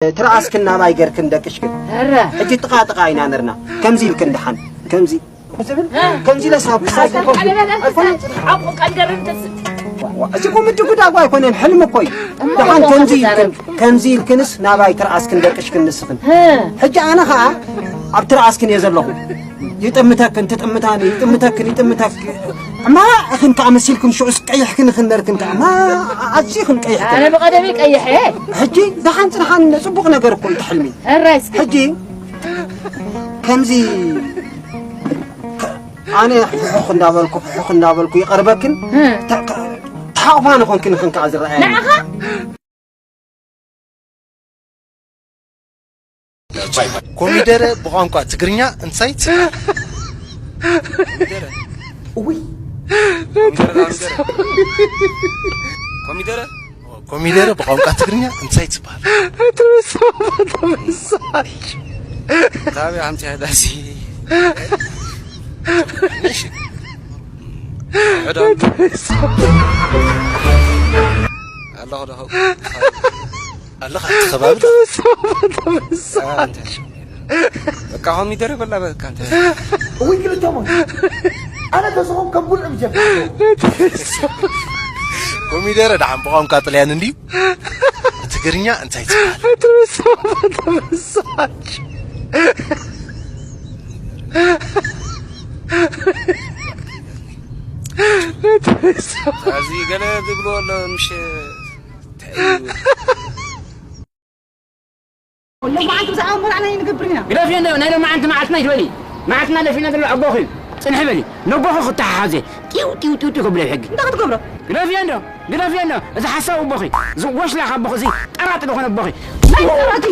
ትርኣስክን ናባይ ገርክን ደቅሽክን። ሕጂ ጥቓ ጥቓ ኢና ነርና። ከምዚ ኢልክን ደሓን። ከምዚ ዝብል ከምዚ ለሳብ ክሳይ ኣይኮነን። እዚ እኮ ምድጉዳጉ ኣይኮነን፣ ሕልሚ እኮ እዩ። ደሓን ከምዚ ኢልክን፣ ከምዚ ኢልክንስ ናባይ ትርኣስክን ደቅሽክን ንስኽን። ሕጂ ኣነ ኸኣ ኣብ ትርኣስክን እየ ዘለኹ። ይጥምተክን ትጥምታኒ፣ ይጥምተክን ይጥምተክ። እማ እኽን ከኣ መሲልክን ሽዑስ ቀይሕክን እኽን ነርክን ከኣ። እማ ኣዝኽን ቀይሕክን። ኣነ ብቐደመይ ቀይሕ እየ። ሕጂ ደሓን ጽንሓኒ፣ ጽቡቕ ነገር እኮ እዩ እቲ ሕልሚ። ሕራይ እስኪ። ሕጂ ከምዚ ኣነ ሕሑኽ እንዳበልኩ፣ ሕሑኽ እንዳበልኩ ይቐርበክን፣ እ። ተ-፣ ተ-፣ ተሓቑፋ ንኾንክን እኽን ከኣ ዝረኣየኒ። ንዓኻ? ኮሚደረ ብቋንቋ ትግርኛ እንታይ ትበሃል? ኮሚደረ። እውይ። ኮሚደረ፣ ኮሚደረ። ኮሚደረ? ኮሚደረ ብቋንቋ ትግርኛ እንታይ ትበሃል? ካበይ ሓንቲ ሃዳሲ? እሺ። ሕዳም። ኣለኹ ዶ? ኣለኻ እቲ ከባቢ ዶ? በቃ ኮሚደረ በላ በቃ እንተ። እውይ ክልተ ሞት። ኣነ ተስኹም ከም ጉልዕ ብጀካ። ኮሚደረ ደሓን ብቋንቋ ጥልያን እንድዩ። ትግርኛ እንታይ ትበሃል? እዚ ገለ ዝብሎ ኣሎ ምሽ ሎማዓንቲ ብዛዕባ መርዓና ይንገብር ኢና። ግደፍዮ እንዶ ናይ ሎማዓንቲ መዓልትና ይትበሊ። መዓልትና ለፊና ዘሎ ኣቦኺ እዩ። ጽንሒ በሊ። ነቦኺ ክተሓሓዘ። ጢው ጢው ጢው ጢው ከብሎ ሕጊ። እንታይ ክትገብሮ? ግደፍዮ እንዶ፣ ግደፍዮ እንዶ። እዚ ሓሳዊ ኣቦኺ፣ እዚ ወሽላኽ ኣቦኺ፣ እዚ ጠራጢ ዝኾነ ኣቦኺ። ናይ ጠራጢ።